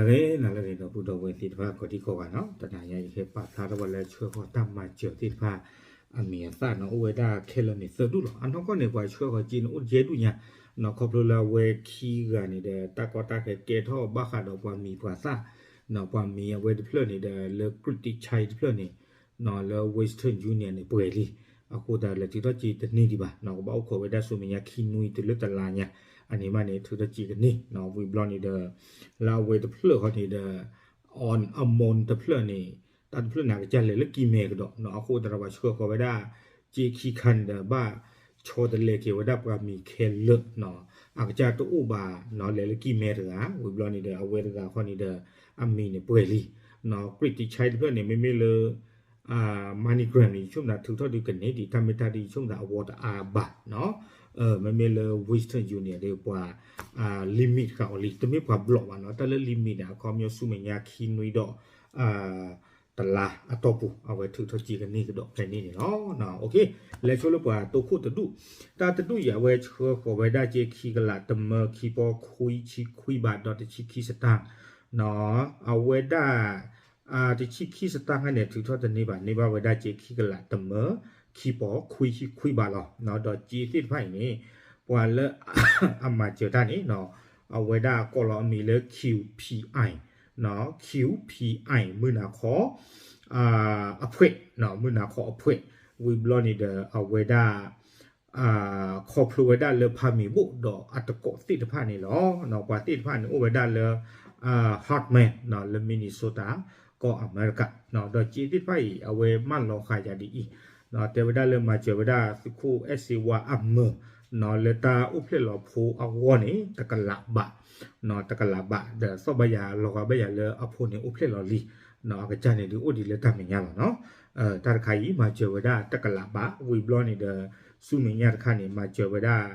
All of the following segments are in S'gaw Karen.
ဂ့ၤနၤလၢအဂ့ၤ ဒီပုၢ်ဒီဝဲၢ်သ့ၣ်တဖၣ် ကိးဒံကိးဂၤနီၤ, တနၤညါယဟဲပာ်ဖျါထီၣ်ပှၤလၢဆှၢဃီၤတၢ်မၤစၢၤသ့ၣ်တဖၣ် အမံၤအသၣ်နီၤ အိၣ်ဝဲဒၣ်ခဲလၢာ်န့ၣ်သၢဒူၣ်လီၤ. အနီၢ်ကီၢ်န့ၣ် ပှၤဆှၢဃီၤစ့န့ၣ်အိၣ်ယဲၢ်ဒူၣ်ညါနီၤ, ခီဖျိလၢအဝဲခံဂၤန့ၣ်ဒီး တၢ်ကီတၢ်ခဲကဲထီၣ်ဘၣ်ဃးဒီးပှၤမံၤပှၤသၣ်နီၤ, ပှၤမံၤအဝဲတဖျၢၣ်န့ၣ်ဒီး လၢ Critical တဖျၢၣ်န့ၣ် လၢ Western Union န့ၣ် ပှဲၤလံ. အဃိသတးလဲၤထုးထီၣ်စ့တန့ၢ်ဒံးဘၣ်နီၤ, ကဘၣ်အိၣ်ခိးဝဲဒၣ်ဆူမဲာ်ညါခံနွံတုၤလၢတလါညါ, အန့ၣ်မးန့ၣ် ထုးထီၣ်စ့ကန့ၢ်နီၤ. ဝံၤဘျီန့ၣ်ဒီး လၢအဝဲတဖျၢၣ်ဃီန့ၣ်ဒီး on amount တဖျၢၣ်န့ၣ် တၢ်တဖျၢၣ်န့ၣ် အကစၢ်လဲၤလၢကံၢ်မဲကဒီးနီၤ, အဃိသတးဒီးပှၤဆှၢဃီၤဝဲဒၣ် စ့ခံခါန့ၣ်ဒီး ဘၣ်ဆီတလဲက့ၤဝဲဒၣ်ပှၤမံၤခဲလၢာ်နီၤ, အကစၢ်တအိၣ်ဘၣ်နီၤ, လဲၤလၢကံၢ်မဲတဂၤ, ဝံၤဘျီန့ၣ်ဒီး အဝဲတဂၤဃီန့ၣ်ဒီး အမံၤန့ၣ်ပှဲၤလံနီၤ. Critical တဖျၢၣ်န့ၣ် မ့မ့ၢ်လၢ MoneyGram န့ၣ် ယဆိကမိၣ်သးထုးထီၣ်ဒုးကန့ၢ်ဒံး, တၢ်မ့ၢ်တၢ်ဒုး ယဆိကမိၣ်သးအဝီတအါဘၣ်နီၤ. မ့မ့ၢ်လၢ Western Union ဒီးပှၤ limit ဃာ်အီၤလံ, တမ့ၢ်ပှၤဘျီးဘၣ်နီၤ, တၢ်လၢ limit န့ၣ် အခီပညီဆူမဲာ်ညါခံနွံဒီး တလါအတီၢ်ပူၤ အဝဲထုးထီၣ်စ့ကန့ၢ်ကဒီးဖဲန့ၣ်န့ၣ်လီၤ. လဲၤဆိလၢပှၤတိခိၣ်တဒူၣ်, တၢ်တဒူၣ်အံၤ အဝဲဆှၢဃီၤဝဲဒၣ်စ့ခံကလး တမၢ ခံပီ ခွံဆံခွံဘး ဒီးတဆံခံစတၢၢ်နီၤ, အဝဲဒၣ် တဆံခံစတၢၢ်ခါန့ၣ် ထုးထီၣ်တန့ၢ်ဘၣ်, န့ၢ်ဘၣ်ဝဲဒၣ်စ့ခံကလး တမၢ ခံပီ ခွံဆံခွံဘးလီၤ. ဒီးစ့သ့ၣ်တဖၣ်အံၤန့ၣ် ပှၤလၢအမၤစၢၤတၢ်န့ၣ် အဝဲဒၣ်ကိးလီၤအမံၤလၢ QPI နီၤ, QPI မုၢ်နၤခီ အဖှဲး, မုၢ်နၤခီအဖှဲး, ဝံၤဘျီန့ၣ်ဒီး အဝဲဒၣ် ခီဖျိဝဲဒၣ်လၢဖးမံၤဘိၣ်ဒီးအသကိးသ့ၣ်တဖၣ်န့ၣ်လီၤ. ပှၤသ့ၣ်တဖၣ်န့ၣ်အိၣ်ဝဲဒၣ်လၢ Heartland လၢ Minnesota ကီၢ်အမဲရကၤ, ဒီးစ့သ့ၣ်တဖၣ်အံၤ အဝဲမၢလီၤဃာ်ယၤဒ်အံၤ, တဲဝဲဒၣ်လၢမၤစၢၤဝဲဒၣ်သုးခိၣ်အဲၣ်စ့ဝါအမၢ လၢတၢ်အိၣ်ဖျဲၣ်လီၤဖိအဂီၢ်န့ၣ် တကလးဘး, တကလးဘး ဒီးသီၣ်ဘၣ်ယၤလီၤဂာ်ဘၣ်ယၤလၢအဖိန့ၣ်အိၣ်ဖျဲၣ်လီၤလံ, အကစၢ်န့ၣ်ဒုးအိၣ်ဒံးလၢတၢ်မဲာ်ညါလီၤနီၤ. တၢ်တခါအံၤ မၤစၢၤဝဲဒၣ်တကလးဘး, ဝံၤဘျီန့ၣ်ဒီး ဆူမဲာ်ညါတခါန့ၣ် မၤစၢၤဝဲဒၣ်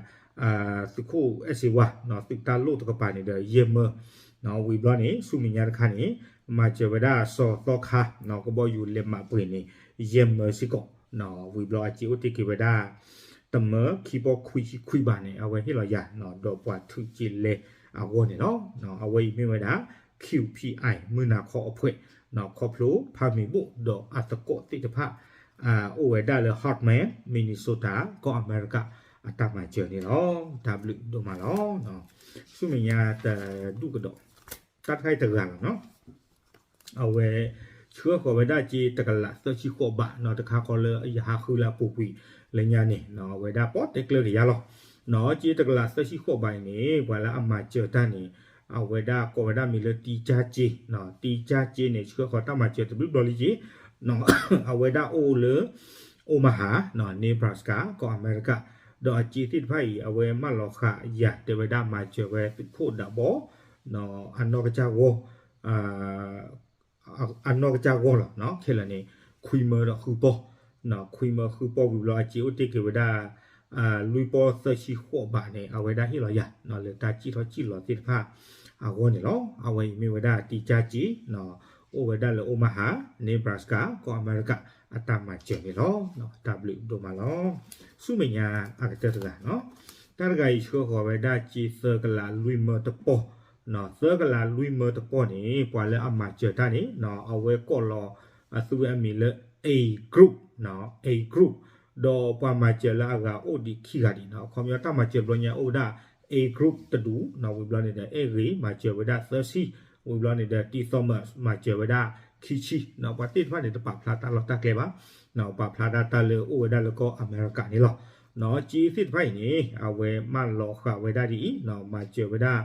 သုးခိၣ်အဲၣ်စ့ဝါ သုးတၢ်လိၣ်တကပၤန့ၣ်ဒီး ယဲၢ်မၢ, ဝံၤဘျီန့ၣ် ဆူမဲာ်ညါတခါန့ၣ် မၤစၢၤဝဲဒၣ်စီၤသီခါ ကဘီယူၤလဲၤမးပှ့ၤန့ၣ် ယဲၢ်မၢစ့ၢ်ကီး, ဝံၤဘျီအစ့အိၣ်တ့ၢ်က့ၤဝဲဒၣ် တမၢ ခံပီ ခွံဆံခွံဘးန့ၣ် အဝဲဟ့ၣ်လီၤယၤ ဒီးပှၤထုးစ့လဲအဂီၢ်န့ၣ်လီၤ. အဝဲအံၤမ့ၢ်ဝဲဒၣ် QPI မုၢ်နၤခီအဖှဲး ခီဖျိဖးမံၤဘိၣ်ဒီးအသကိးသ့ၣ်တဖၣ် အိၣ်ဝဲဒၣ်လၢ Heartland Minnesota ကီၢ်အမဲရကၤ အတၢ်မၤစၢၤန့ၣ်လီၤ. တၢ်ဘျုးဒိၣ်မးလီၤ. ဆူမဲာ်ညါတဒူၣ်ကဒီး တၢ်တခါအံၤတဂၤလီၤနီၤ. အဝဲ ဆှၢဃီၤဝဲဒၣ်စ့တကလးသၢဆံဃိးဘးနီၤ, တခါဃီလၢယဟးဃုလၢအပူၤကွံာ်လၢညါန့ၣ်နီၤ, အဝဲဒၣ်ပီၣ်တဲကျၢၢ်က့ၤယၤလီၤ. နီၤ စ့တကလးသၢဆံဃိးဘးအံၤန့ၣ် ပှၤလၢအမၤစၢၤတၢ်န့ၣ် အဝဲဒၣ်ကိးဝဲဒၣ်မံၤလၢ တံကၠၢ်စ့, တံကၠၢ်စ့န့ၣ် ဆှၢဃီၤတၢ်မၤစၢၤတဘျုးဘျီလံက့ၤ, အဝဲဒၣ်အိၣ်လၢ Omaha, Nebraska ကီၢ်အမဲရကၤဒီးအစ့သ့ၣ်တဖၣ်အံၤ အဝဲမၢလီၤဃာ်ယၤတဲဝဲဒၣ်မၤစၢၤဝဲသုးခိၣ်ဒးဘီ အနီၢ်ကစၢ်ဂီၢ် အနီၢ်ကစၢ်ဂီၢ်လီၤ. ခဲလၢာ်န့ၣ် ခွံမၢဒီးဃုပီၢ်, ခွံမၢဃုပီၢ်ဝံၤဘျီအစ့အိၣ်တ့ၢ်က့ၤဝဲဒၣ် လွံၢ်ပီၢ်သၢဆံဃိးဘးန့ၣ် အဝဲဒၣ်ဟ့ၣ်လီၤယၤ လၢတၢ်စံၣ်ထီၣ်စံၣ်လီၤသ့ၣ်တဖၣ်အဂီၢ်န့ၣ်လီၤ. အဝဲအံၤမ့ၢ်ဝဲဒၣ်တံကၠၢ်စ့ အိၣ်ဝဲဒၣ်လၢ Omaha, Nebraska ကီၢ်အမဲရကၤ အတၢ်မၤစၢၤန့ၣ်လီၤ. တၢ်ဘျုးဒိၣ်မးလီၤ. ဆူမဲာ်ညါအကတၢၢ်တဂၤနီၤ, တၢ်တဂၤအံၤဆှၢဃီၤဝဲဒၣ်စ့သၢကလးလွံၢ်မၢတပီၢ်, သၢကလးလွံၢ်မၢတပီၢ်န့ၣ် ပှၤလၢအမၤစၢၤတၢ်န့ၣ် အဝဲကိးလီၤအသုဝဲအမံၤလၢ A group, A group ဒီးပှၤမၤစၢၤလၢအဂၤအိၣ်ဒံးခံဂၤဒံးနီၤ. အခီပညီတၢ်မၤစၢၤဘျီညါအိၣ်ဝဲဒၣ် A group တဒူၣ်နီၤ, ဝံၤဘျီန့ၣ်ဒီး အဲၣ်ဂ့ၤ မၤစၢၤဝဲဒၣ်သၢဆံ, ဝံၤဘျီန့ၣ်ဒီး T Thomas မၤစၢၤဝဲဒၣ်ခံဆံနီၤ. ပှၤသ့ၣ်တဖၣ်န့ၣ် တပာ်ဖျါတၢ်လီၢ်တၢ်ကျဲဘၣ်, ပာ်ဖျါဒၣ်တၢ်လၢအိၣ်ဝဲဒၣ်လၢကီၢ်အမဲရကၤန့ၣ်လီၤ. စ့သ့ၣ်တဖၣ်အံၤန့ၣ် အဝဲမၢလီၤဃာ်ဝဲဒၣ်ဒ်အံၤ, မၤစၢၤဝဲဒၣ်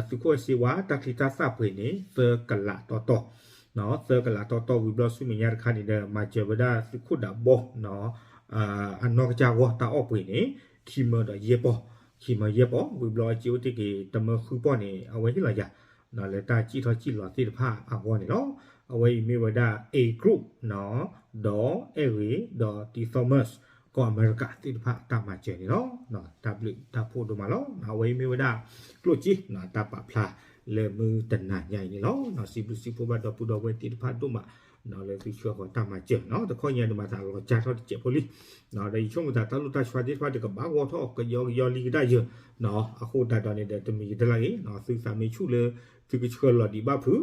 သုးခိၣ်အဲၣ်စ့ဝါတၢ်ချံတၢ်သၣ်ပှ့ၤန့ၣ် သၢကလးတီတီ, သၢကလးတီတီဝံၤဘျီဆူမဲာ်ညါတခါန့ၣ်ဒီး မၤစၢၤဝဲဒၣ်သုးခိၣ်ဒးဘီ အနီၢ်ကစၢ်ဂီၢ်တၢ်အီၣ်ပှ့ၤန့ၣ် ခံမၢဒီးယဲၢ်ပီၢ်, ခံမၢယဲၢ်ပီၢ်, ဝံၤဘျီအစ့အိၣ်တ့ၢ်က့ၤ တမၢဃုပီၢ်န့ၣ် အဝဲဟ့ၣ်လီၤယၤ လၢတၢ်စံၣ်ထီၣ်စံၣ်လီၤသ့ၣ်တဖၣ်အဂီၢ်န့ၣ်လီၤ. အဝဲအံၤမ့ၢ်ဝဲဒၣ် A group ဒီးအဲၣ်ဂ့ၤ ဒီး T Thomas ကီၢ်အမဲရကၤသ့ၣ်တဖၣ်တၢ်မၤစၢၤန့ၣ်လီၤ. တၢ်ဘျုးတၢ်ဖှိၣ်ဒိၣ်မးလီၤ. အဝဲအံၤမ့ၢ်ဝဲဒၣ် ကျိၣ်စ့ တၢ်ပာ်ဖျါလၢမုၢ်တနၤညါအံၤန့ၣ်လီၤ. စံးဘျုးစံးဖှိၣ်ဘၣ်ဒီပုၢ်ဒီဝဲၢ်သ့ၣ်တဖၣ်ဒိၣ်မး လၢသုဆှၢဃီၤတၢ်မၤစၢၤနီၤ. တခီညါဒုးမၤသးလီၤကၢ်ထီၣ်တစဲးဖိလံ, ဒီးယဆိကမိၣ်သးတၢ်လိၣ်တၢ်ဆှါသ့ၣ်တဖၣ်ဒုးကဘၣ်ဂီၢ်ထီၣ်ကယီကယီလံကဒါယၢၤ, အဃိသတးဒီးန့ၣ်ဒီး တမံၤကတၢၢ်လၢအဂ့ၤ သုသးမ့ၢ်ဆူၣ်လၢ သုကဆှၢလီၤဒံးဘၣ်ဖုး,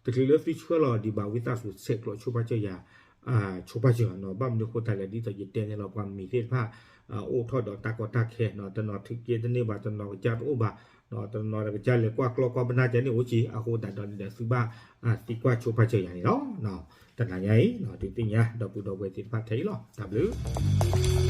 တချုးလၢသုဆှၢလီၤဒံးဘၣ်ဝံသးစူၤဆဲးကျိးဆိပာ်စၢၤယၤ ဆိပာ်စၢၤနီၤ, ဘၣ်မနုၤအဃိသတးလဲၣ် ဒ်သိးယတဲန့ၣ်လီၤ ပှၤမံၤသ့ၣ်တဖၣ် အိၣ်ထီၣ်ဒီးတၢ်ကီတၢ်ခဲနီၤ, တနီၤထုးက့တန့ၢ်ဘၣ်, တနီၤကစၢ်တအိၣ်ဘၣ်, တနီၤကစၢ်လဲၤကွၢ်ကျီကွၢ်ပနၢ်ကန့ၣ်အိၣ်က့ၤ, အဃိသတးဒီးန့ၣ်ဒီးသုဘၣ်သံကွၢ်ဆိပာ်စၢၤယၤန့ၣ်လီၤ. တနၤညါအံၤ ဒုးသ့ၣ်ညါ ဒီပုၢ်ဒီဝဲၢ်သ့ၣ်တဖၣ်ထဲအံၤလီၤ. တၢ်ဘျုး